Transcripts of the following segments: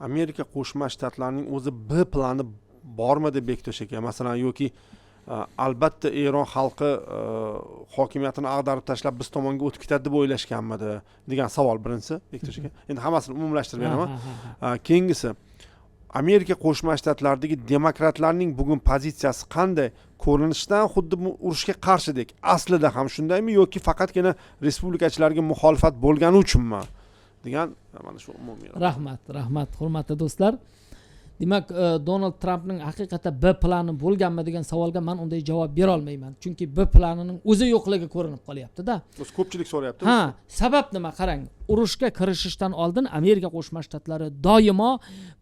Amerika Qo'shma Shtatlarining o'zi B plani bormidi, Bektosh aka? Masalan, yoki albatta Eron xalqi hokimiyatini ag'darib tashlab, biz tomonga o'tib ketadi deb o'ylashganmidi degan savol birinchisi, Bektosh aka. Endi hammasini umumlashtirib beraman. Keyingisi, Amerika Qo'shma Shtatlaridagi demokratlarning bugun pozitsiyasi qanday? Ko'rinishdan xuddi bu urushga qarshidek, aslida ham shundaymi yoki faqatgina respublikachilarga muxolifat bo'lgani uchunmi degan mana shu umumiy. Rahmat, rahmat, hurmatli do'stlar. Demak, Donald Trampning haqiqatda B plani bo'lganmi degan savolga man unday javob berolmayman, chunki B planining o'zi yo'qligi ko'rinib qolyaptida. O'zi ko'pchilik so'rayapti. Ha, sabab nima? Qarang, urushga kirishishdan oldin Amerika Qo'shma Shtatlari doimo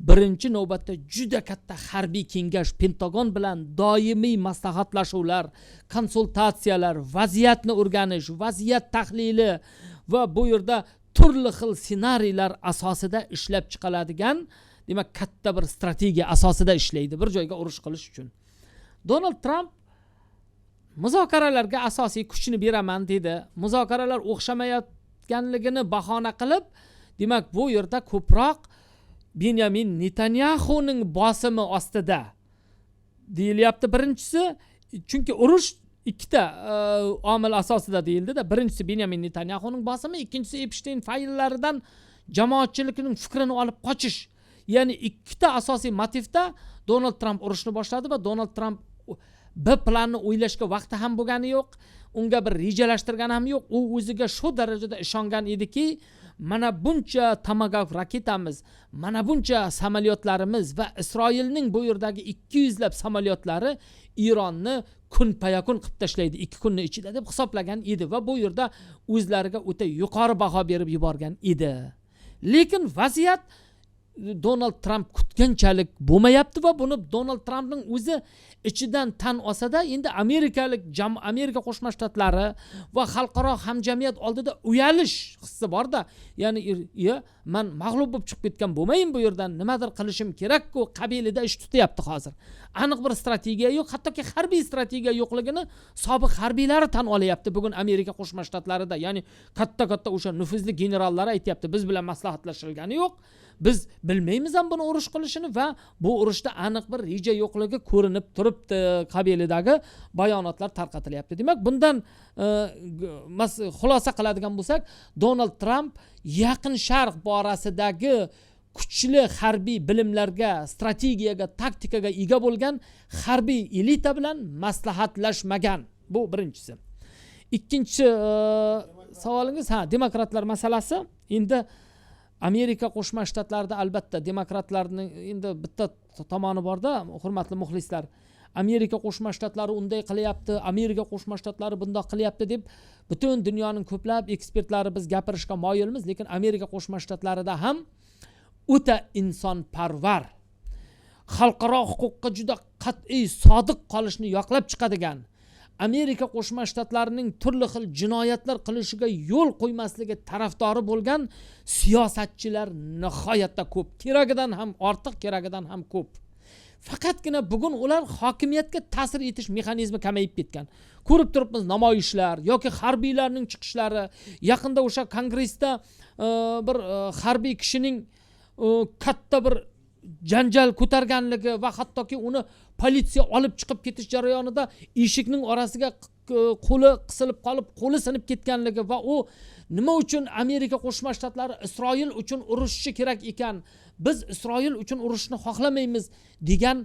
birinchi navbatda juda katta harbiy kengash, Pentagon bilan doimiy maslahatlashuvlar, konsultatsiyalar, vaziyatni o'rganish, vaziyat tahlili va bu yerda turli xil ssenariylar asosida ishlab chiqiladigan, demak, katta bir strategiya asosida ishlaydi bir joyga urush qilish uchun. Donald Tramp muzokaralarga asosiy kuchni beraman dedi. Muzokaralar o'xshamayotganligini bahona qilib, demak, bu yerda ko'proq Benyamin Netanyaxuning bosimi ostida deyilyapti. Birinchisi, chunki urush ikkita omil asosida deyildida: birinchisi Benyamin Netanyaxuning bosimi, ikkinchisi Epshteyn fayllaridan jamoatchilikning fikrini olib qochish. Ya'ni ikkita asosiy motivda Donald Tramp urushni boshladi va Donald Tramp B planni o'ylashga vaqti ham bo'lgani yo'q, unga bir rejalashtirgani ham yo'q. U o'ziga shu darajada ishongan ediki, mana buncha Tomahawk raketamiz, mana buncha samolyotlarimiz va Isroilning bu yerdagi 200 lab samolyotlari Eronni kun payakun qilib tashlaydi 2 kunni ichida deb hisoblagan edi va bu yerda o'zlariga o'ta yuqori baho berib yuborgan edi. Lekin vaziyat Donald Tramp kutganchalik bo'lmayapti va buni Donald Trampning o'zi ichidan tan olsada, endi amerikalik Amerika Qo'shma Shtatlari va xalqaro hamjamiyat oldida uyalish hissi borda, ya'ni iya, man mag'lub bo'lib chiqib ketgan bo'lmayin, bu yerdan nimadir qilishim kerakku qabilida ish tutyapti. Hozir aniq bir strategiya yo'q, hattoki harbiy strategiya yo'qligini sobiq harbiylari tan olyapti bugun Amerika Qo'shma Shtatlarida. Ya'ni katta katta o'sha nufuzli generallar aytyapti: biz bilan maslahatlashilgani yo'q, biz bilmaymiz ham buni urush qilishini va bu urushda aniq bir reja yo'qligi ko'rinib turibdi qabilidagi bayonotlar tarqatilyapti. Demak, bundan xulosa qiladigan bo'lsak, Donald Tramp Yaqin Sharq borasidagi kuchli harbiy bilimlarga, strategiyaga, taktikaga ega bo'lgan harbiy elita bilan maslahatlashmagan. Bu birinchisi. Ikkinchi savolingiz, ha, demokratlar masalasi. Endi Amerika Qo'shma Shtatlarida albatta demokratlarning endi bitta tomoni borda, hurmatli muxlislar. Amerika Qo'shma Shtatlari unday qilyapti, Amerika Qo'shma Shtatlari bundoq qilyapti deb butun dunyoning ko'plab ekspertlari biz gapirishga moyilmiz, lekin Amerika Qo'shma Shtatlarida ham o'ta insonparvar, xalqaro huquqqa juda qat'iy sodiq qolishni yoqlab chiqadigan, Amerika Qo'shma Shtatlarining turli xil jinoyatlar qilishiga yo'l qo'ymasligi tarafdori bo'lgan siyosatchilar nihoyatda ko'p, keragidan ham ortiq, keragidan ham ko'p. Faqatgina bugun ular hokimiyatga ta'sir etish mexanizmi kamayib ketgan. Ko'rib turibmiz, namoyishlar yoki harbiylarning chiqishlari. Yaqinda o'sha kongressda bir harbiy kishining katta bir janjal ko'targanligi va hattoki uni politsiya olib chiqib ketish jarayonida eshikning orasiga qo'li qisilib qolib, qo'li sinib ketganligi va u nima uchun Amerika Qo'shma Shtatlari Isroil uchun urushishi kerak ekan, biz Isroil uchun urushni xohlamaymiz degan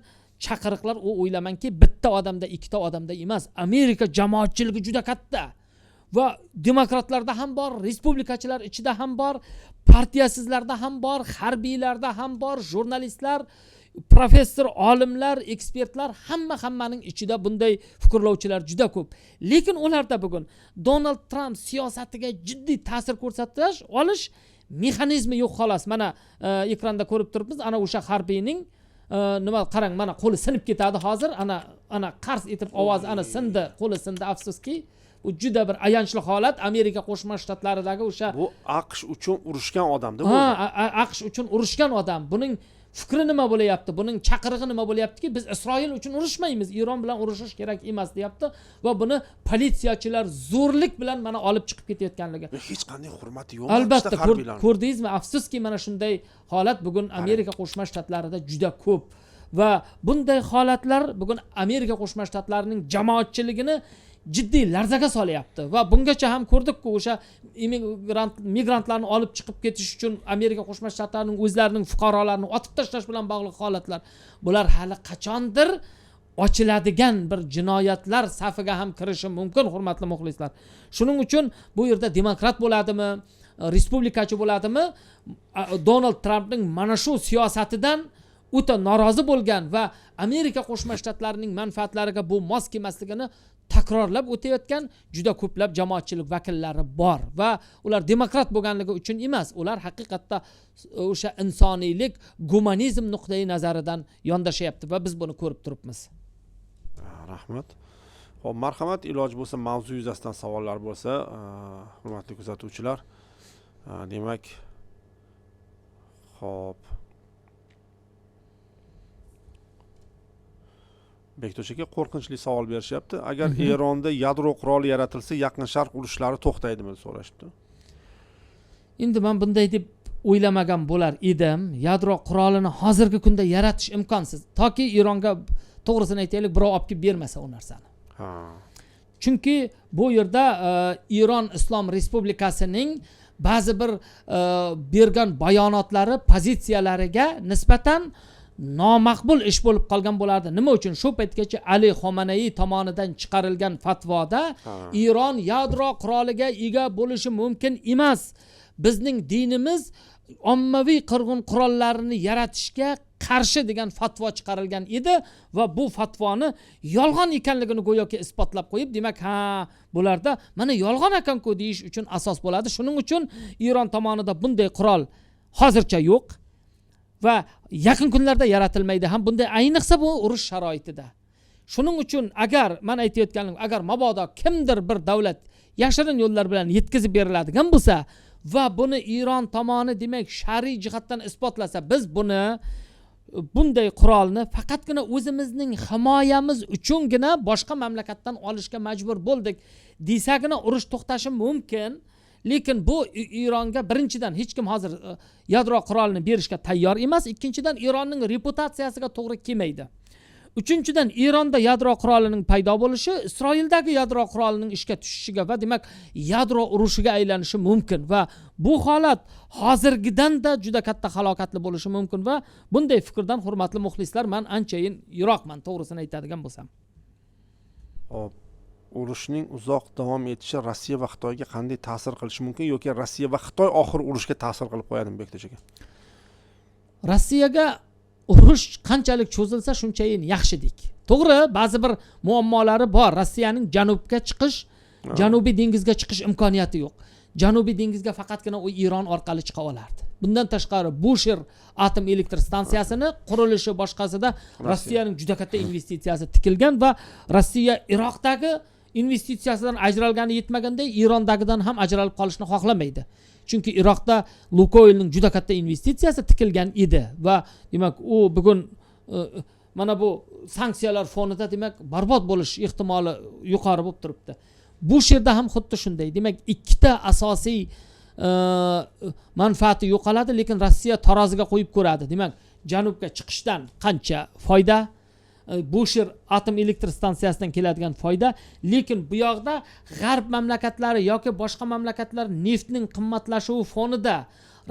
chaqiriqlar, u o'ylamanki, bitta odamda, ikkita odamda emas, Amerika jamoatchiligi juda katta va demokratlarda ham bor, respublikachilar ichida ham bor, partiyasizlarda ham bor, harbiylarda ham bor, jurnalistlar, professor, olimlar, ekspertlar, hamma hammaning ichida bunday fikrlovchilar juda ko'p. Lekin ularda bugun Donald Tramp siyosatiga jiddiy ta'sir ko'rsatish olish mexanizmi yo'q, xolos. Mana ekranda ko'rib turibmiz, ana o'sha harbiyning nima, qarang, mana qo'li sinib ketadi hozir. Ana, ana qars etib ovoz, ana sindi, qo'li sindi. Afsuski, bu juda bir ayanchli holat. Amerika Qo'shma Shtatlaridagi o'sha Bu AQSh uchun urushgan odamda bu. Ha, AQSh uchun urushgan odam. Buning fikri nima bo'layapti, buning chaqirig'i nima bo'lyaptiki, biz Isroil uchun urushmaymiz, Eron bilan urushish kerak emas deyapti va buni politsiyachilar zo'rlik bilan mana olib chiqib ketayotganligi. Hech qanday hurmati yo'q. Albatta, ko'rdingizmi? Afsuski, mana shunday holat bugun Amerika Qo'shma Shtatlarida juda ko'p va bunday holatlar bugun Amerika Qo'shma Shtatlarining jamoatchiligini jiddiy larzaga solyapti. Va bungacha ham ko'rdikku, o'sha migrantlarni olib chiqib ketish uchun Amerika Qo'shma Shtatlarining o'zlarining fuqarolarini otib tashlash bilan bog'liq holatlar, bular hali qachondir ochiladigan bir jinoyatlar safiga ham kirishi mumkin, hurmatli muxlislar. Shuning uchun bu yerda demokrat bo'ladimi, respublikachi bo'ladimi, Donald Trampning mana shu siyosatidan o'ta norozi bo'lgan va Amerika Qo'shma Shtatlarining manfaatlariga bu mos kelmasligini takrorlab o'tayotgan juda ko'plab jamoatchilik vakillari bor va ular demokrat bo'lganligi uchun emas, ular haqiqatda o'sha insoniylik, gumanizm nuqtai nazaridan yondashyapti va biz buni ko'rib turibmiz. Rahmat. Xo'p, marhamat, iloji bo'lsa mavzu yuzasidan savollar bo'lsa, hurmatli kuzatuvchilar, demak, xo'p, Bektosh aka qo'rqinchli savol berishyapti. Agar Eronda yadro quroli yaratilsa, Yaqin Sharq urushlari to'xtaydimi deb so'rashibdi. Endi men bunday deb o'ylamagan bo'lar edim. Yadro qurolini hozirgi kunda yaratish imkonsiz. Toki Eronga, to'g'risini aytaylik, birov olib kelib bermasa u narsani. Ha. Chunki bu yerda Eron Islom Respublikasining ba'zi bir bergan bayonotlari, pozitsiyalariga nisbatan nomaqbul ish bo'lib qolgan bo'lardi. Nima uchun? Shu paytgacha Ali Xomanaiy tomonidan chiqarilgan fatvoda Eron yadro quroliga ega bo'lishi mumkin emas, bizning dinimiz ommaviy qirg'in qurollarini yaratishga qarshi degan fatvo chiqarilgan edi va bu fatvoni yolg'on ekanligini go'yoki isbotlab qo'yib, demak, ha, bularda mana yolg'on ekan-ku deyish uchun asos bo'ladi. Shuning uchun Eron tomonida bunday qurol hozircha yo'q va yaqin kunlarda yaratilmaydi ham bunday, ayniqsa bu urush sharoitida. Shuning uchun agar men aytayotganim, agar mabodo kimdir bir davlat yashirin yo'llar bilan yetkazib beriladigan bo'lsa va buni Eron tomoni demak shar'iy jihatdan isbotlasa, biz buni, bunday qurolni faqatgina o'zimizning himoyamiz uchungina boshqa mamlakatdan olishga majbur bo'ldik desagina urush to'xtashi mumkin. Lekin bu Eronga birinchidan hech kim hozir yadro qurolini berishga tayyor emas, ikkinchidan Eronning reputatsiyasiga to'g'ri kelmaydi. Uchinchidan Eronda yadro qurolining paydo bo'lishi Isroildagi yadro qurolining ishga tushishiga va demak yadro urushiga aylanishi mumkin va bu holat hozirgidan-da juda katta halokatli bo'lishi mumkin va bunday fikrdan, hurmatli muxlislar, men anchayin yiroqman, to'g'risini aytadigan bo'lsam. Xo'p, urushning uzoq davom etishi Rossiya va Xitoyga qanday ta'sir qilishi mumkin yoki Rossiya va Xitoy oxir urushga ta'sir qilib qo'yadimi, Bektosh aka? Rossiyaga urush qanchalik cho'zilsa shunchayin yaxshidik. To'g'ri, ba'zi bir muammolari bor. Rossiyaning janubga chiqish, Janubiy dengizga chiqish imkoniyati yo'q. Janubiy dengizga faqatgina u Eron orqali chiqa olardi. Bundan tashqari Bushehr atom elektr stansiyasini qurilishi boshqasida Rossiyaning juda katta investitsiyasi tikilgan va Rossiya Iroqdagi investitsiyasidan ajralgani yetmaganday Erondagidan ham ajralib qolishni xohlamaydi. Chunki Iroqda Lukoilning juda katta investitsiyasi tikilgan edi va demak u bugun mana bu sanksiyalar fonida demak barbod bo'lish ehtimoli yuqori bo'lib turibdi. Bushehrda ham xuddi shunday. Demak, ikkita asosiy manfaati yo'qoladi, lekin Rossiya taroziga qo'yib ko'radi. Demak, janubga chiqishdan qancha foyda, Bushehr atom elektr stansiyasidan keladigan foyda, lekin bu yoqda g'arb mamlakatlari yoki boshqa mamlakatlar neftning qimmatlashuvi fonida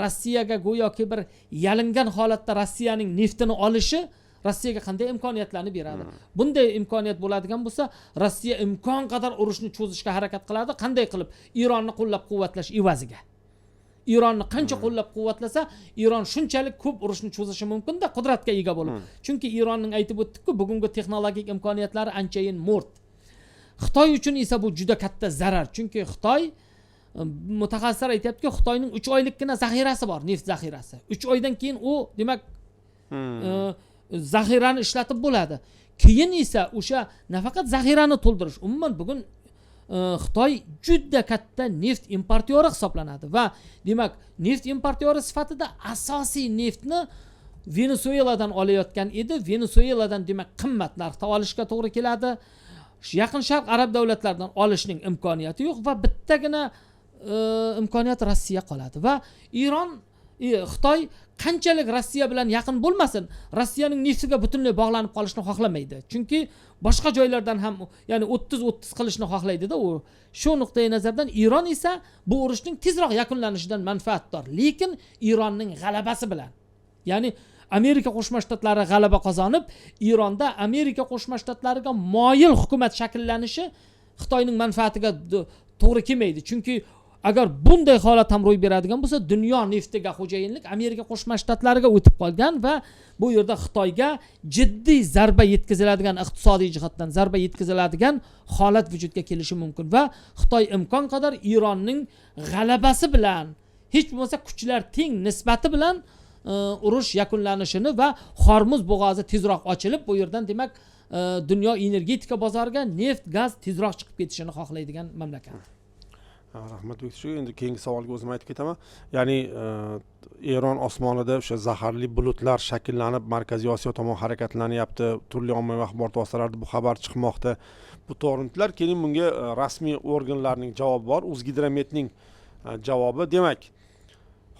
Rossiyaga go'yoki bir yalingan holatda Rossiyaning neftini olishi Rossiyaga qanday imkoniyatlarni beradi? Bunday imkoniyat bo'ladigan bo'lsa, Rossiya imkon qadar urushni cho'zishga harakat qiladi. Qanday qilib? Eronni qo'llab-quvvatlash evaziga. Eronni qancha qo'llab-quvvatlasa, Eron shunchalik ko'p urushni cho'zishi mumkin-da, qudratga ega bo'lib. Chunki Eronning aytib o'tdik-ku, bugungi texnologik imkoniyatlari anchayin mo'rt. Xitoy uchun esa bu juda katta zarar. Chunki Xitoy, mutaxassislar aytyaptiki, Xitoyning 3 oylikgina zaxirasi bor, neft zaxirasi. 3 oydan keyin u demak zaxirani ishlatib bo'ladi. Keyin esa o'sha nafaqat zaxirani to'ldirish, umuman bugun Xitoy juda katta neft importyori hisoblanadi va demak neft importyori sifatida asosiy neftni Venesueladan olayotgan edi. Venesueladan demak qimmat narxda olishga to'g'ri keladi. Yaqin Sharq arab davlatlaridan olishning imkoniyati yo'q va bittagina imkoniyat Rossiya qoladi. Va Eron, Xitoy qanchalik Rossiya bilan yaqin bo'lmasin, Rossiyaning neftiga butunlay bog'lanib qolishni xohlamaydi. Chunki boshqa joylardan ham, ya'ni 30-30 qilishni xohlaydida u. Shu nuqtai nazardan Eron esa bu urushning tezroq yakunlanishidan manfaatdor. Lekin Eronning g'alabasi bilan, ya'ni Amerika Qo'shma Shtatlari g'alaba qozonib, Eronda Amerika Qo'shma Shtatlariga moyil hukumat shakllanishi Xitoyning manfaatiga to'g'ri kelmaydi. Chunki agar bunday holat ham ro'y beradigan bo'lsa, dunyo neftiga xo'jayinlik Amerika Qo'shma Shtatlariga o'tib qolgan va bu yerda Xitoyga jiddiy zarba yetkaziladigan, iqtisodiy jihatdan zarba yetkaziladigan holat vujudga kelishi mumkin va Xitoy imkon qadar Eronning g'alabasi bilan, hech bo'lmasa kuchlar teng nisbati bilan urush yakunlanishini va Hormuz bo'g'ozi tezroq ochilib, bu yerdan demak dunyo energetika bozoriga neft, gaz tezroq chiqib ketishini xohlaydigan mamlakat. Rahmat, Bektosh. Endi keyingi savolga o'zim aytib ketaman. Ya'ni Eron osmonida o'sha zaharli bulutlar shakllanib, Markaziy Osiyo tomon harakatlanyapti. Turli ommaviy axborot vositalarida bu xabar chiqmoqda. Bu to'g'rimidilar? Keling, bunga rasmiy organlarning javobi bor. O'zgidrometning javobi. Demak,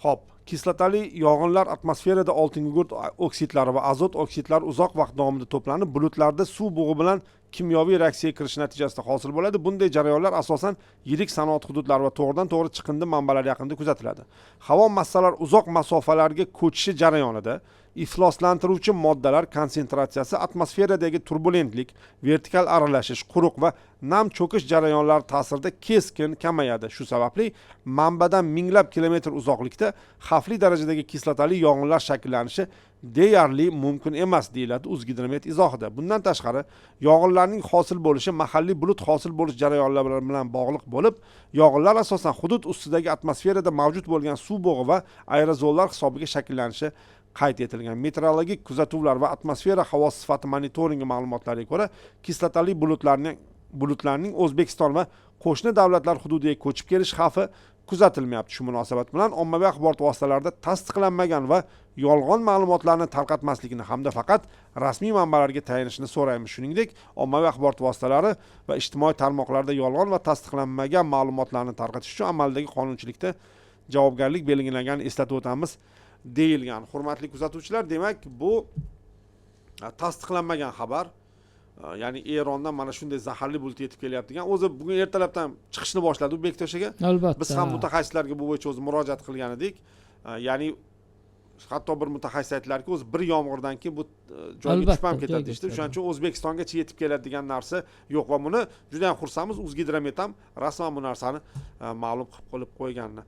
xo'p, kislotali yog'inlar atmosferada oltingugurt oksidlari va azot oksidlari uzoq vaqt davomida to'planib, bulutlarda suv bug'i bilan kimyoviy reaksiyaga kirishi natijasida hosil bo'ladi. Bunday jarayonlar asosan yirik sanoat hududlari va to'g'ridan to'g'ri chiqindi manbalari yaqinida kuzatiladi. Havo massalari uzoq masofalarga ko'chishi jarayonida ifloslantiruvchi moddalar konsentratsiyasi atmosferadagi turbulentlik, vertikal aralashish, quruq va nam cho'kish jarayonlari ta'sirida keskin kamayadi. Shu sababli manbadan minglab kilometr uzoqlikda xavfli darajadagi kislotali yog'inlar shaklllanishi deyarli mumkin emas, deyiladi O'zgidromet izohida. Bundan tashqari, yog'inlarning hosil bo'lishi mahalliy bulut hosil bo'lish jarayonlari bilan bog'liq bo'lib, yog'inlar asosan hudud ustidagi atmosferada mavjud bo'lgan suv bug'i va aerozollar hisobiga shaklllanishi qayd etilgan. Meteorologik kuzatuvlar va atmosfera havosi sifati monitoringi ma'lumotlariga ko'ra, kislotali bulutlarning O'zbekiston va qo'shni davlatlar hududiga ko'chib kelish xavfi kuzatilmayapti. Shu munosabat bilan ommaviy axborot vositalarida tasdiqlanmagan va yolg'on ma'lumotlarni tarqatmaslikni hamda faqat rasmiy manbalarga tayanishni so'raymiz. Shuningdek, ommaviy axborot vositalari va ijtimoiy tarmoqlarda yolg'on va tasdiqlanmagan ma'lumotlarni tarqatish uchun amaldagi qonunchilikda javobgarlik belgilanganini eslatib o'tamiz, deyilgan. Hurmatli kuzatuvchilar, demak, bu tasdiqlanmagan xabar. Ya'ni Erondan mana shunday zaharli bulut yetib kelyapti degan. O'zi bugun ertalabdan chiqishni boshladi u, Bektosh aka. Albatta. Biz ham mutaxassislarga bu bo'yicha o'zi murojaat qilgan edik. Ya'ni hatto bir mutaxassis aytdilarki, o'zi bir yomg'irdan keyin bu joyga tushib ham ketadi joyga deyishdi. tushadi. O'shaning uchun O'zbekistongacha yetib keladi degan narsa yo'q va buni juda ham xursandmiz. O'zgidromet ham rasman bu narsani ma'lum qilib qo'yganini.